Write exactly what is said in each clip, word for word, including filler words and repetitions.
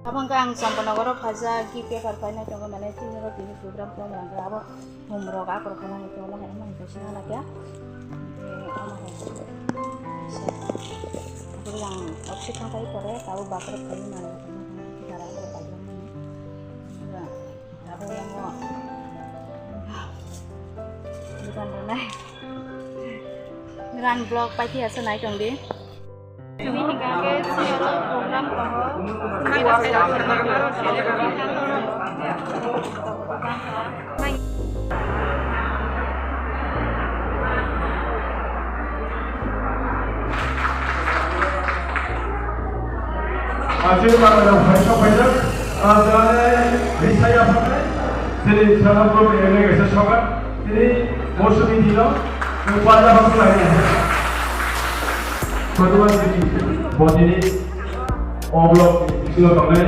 Abang khe ang Champanagar o phaijak, gift paper painai tongo, mane tini oro tini program khlaina hwnkhe abo. Bumrok akorokma hai tongma hai ma hai kaisa nana kya. Omo hai. Bwrwi ang office thang pai pore tabo bakrok khai mano. Dara ko pai mano. Abo yang o. Dukan rwnai. Rang vlog pai khe asa nai tong di. Tini hingka khe siyaro program tongo. Aswk manwi rok phaisa phaijak, ah, jani risa yapharnai, chini Sanapur M L A kaisa sokat, chini Mosumi dino, chwng pajak rok lai. Koduwa chini botini oblog ni bisingo tongnai.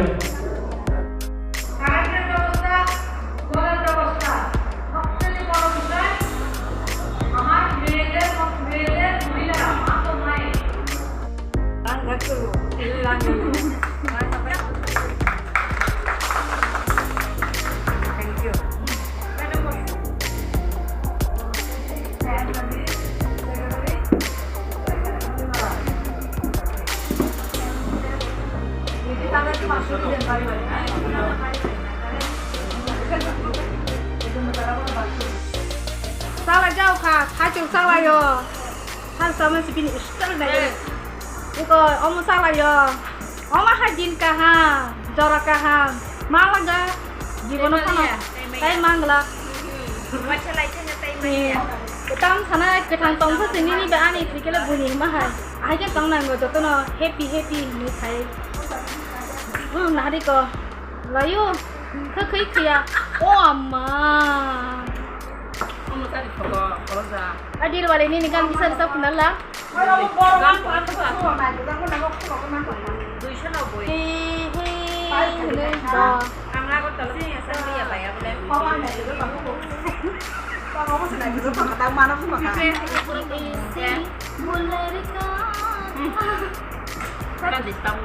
কারেন্টের ব্যবস্থা, জলের ব্যবস্থা, সবচেয়ে বড় বিষয় আমার মেয়েদের, মেয়েদের মহিলারা মাত্র নয়। Thank you. Chala jau kha, thaichung chala yo. Thang sama si bini style nai. Iko omo chala yo. Omo hai din kaham, jora kaham. Malaga jibono phano tai mangla. Tam sana kwthang tongsa se nini ba ani thikele buni ma hai. Ahai khe tong nango jotono happy happy hinwi khai. Hmm, nari ko. Layu. Khe khai khiya. O amma. Omo tari photo, khoroja. Adil wale nini gan bisa bisa punala.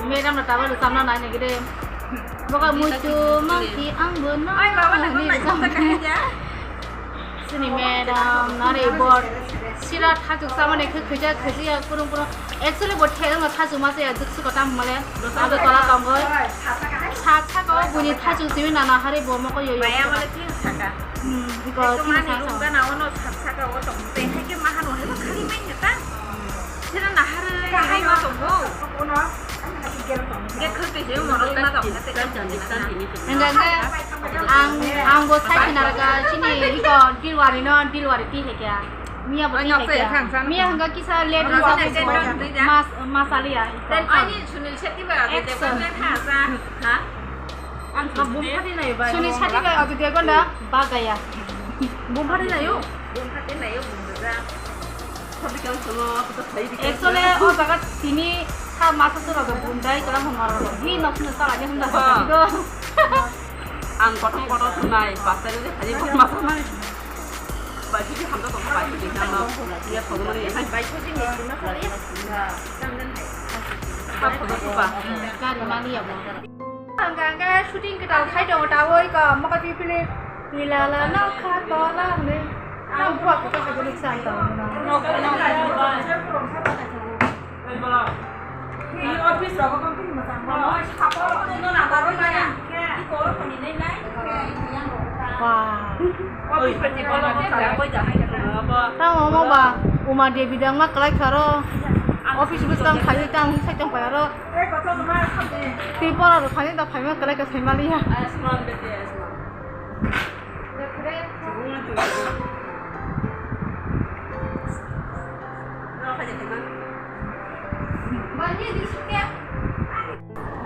Madam na tabalo samna nai nigide. Boka muitu mangki ang bo na. Sini madam, nari bor. Sira thachuk samani khe khija khiji ya kurung kurung. Actually bo thek no thachuk ma se ya duk su kotam male. Ado tola tongoi. Sa sa ko buni thachuk simi nana hari bo moko yo yo. Baya male ki saka. Hmm, iko mani rungga na ono sa sa ka o tong. Pe hai ke mahan o hai khali mai nyata. Sira nahar kahai ma tongo. Ge khwtwi se morok na tong. Hingga ke ang, ang bo sai kinara ga sini iko dilwari no, dilwari ti he kya. Miya bo ti he kya. Miya hingga kisa late rijak mas, masali ya. Ten ani Sunil Shetty ba, ha? Ang bumphati nai ba. Sunil Shetty ba, adu dia gonda bagaya. Bumphati nai yo. Bumphati nai yo, bumphati. Actually, o jaga tini sa masa sura do bundai kala hon maro. Hi nok sino sala ni hunda. Ang kothom kothom sunai, pastor ni hari masa nai. Bai sidi hamda tong bai sidi hamda. Iya, thogmani hai. Bai sidi ni sima sala ya. Samdan hai. Ba photo ba. Gari mani ya bo. Ang khe shooting kwtal khai tongo, taboi ko mokol pipili pilala nokha tola hwnwi. Ang buwa khe kok khe riksa ang tongo. Office rogo kong tini mwchang. Tamo omo ba Uma Devi dang ma kwlai kharo. Office bwskang khai tang sai tong pai aro. Tripura rok thani da phaima kwlai ka sai maliya.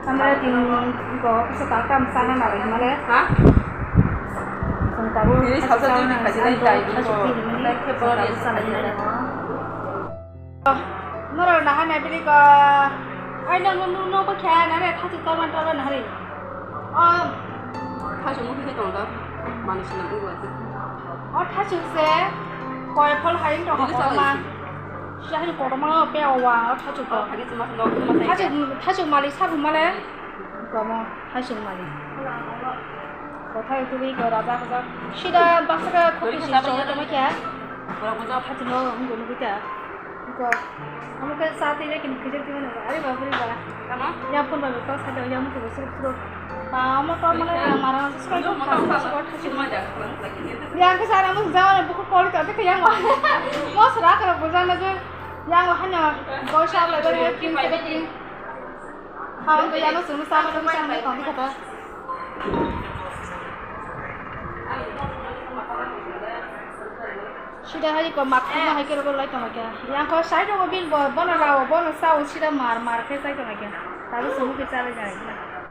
Tamra tin ko sa ta kam sana na lai male. Ha? Sung tabu. Ini sasa tu ni kaji dai dai ko. Dai ke bor ya sana ni. Norok naha nai bini ko. Ai nang nung nung ba kha na re thachuk torman torman hari. O thachuk mukhi khe tong da. Mani sinam ungwa. O thachuk se koi phol hai tong ko ma. Sahari kotorma pe owa o thachuk ko. Thachuk, thachuk mali sabu male. Komo hai sung mani. Kothai tubui ko raja ko sida baksa ka khopi si chong tong kya. Ko raja ko hachi no ngu ngu kya. Ko amo ke sati le kin khijir ti mano. Are bapre ba. Tama? Ya phone ba ko sa ya mo ko suru suru. Ba amo to mane mara suru suru. Ya ke sara mo jawa na buku call ka ke ya mo. Mo sara ka buja na je. Ya mo hanya ko sa le ba kin ke kin. Hawan ko yano sunu sama sunu sama tong kata. Sida hari ko mak kuma hai kero lai tong kya. Yang ko sai do bil bo bono rawo bono sao sida mar mar ke sai tong kya. Taru sunu ke chale jai.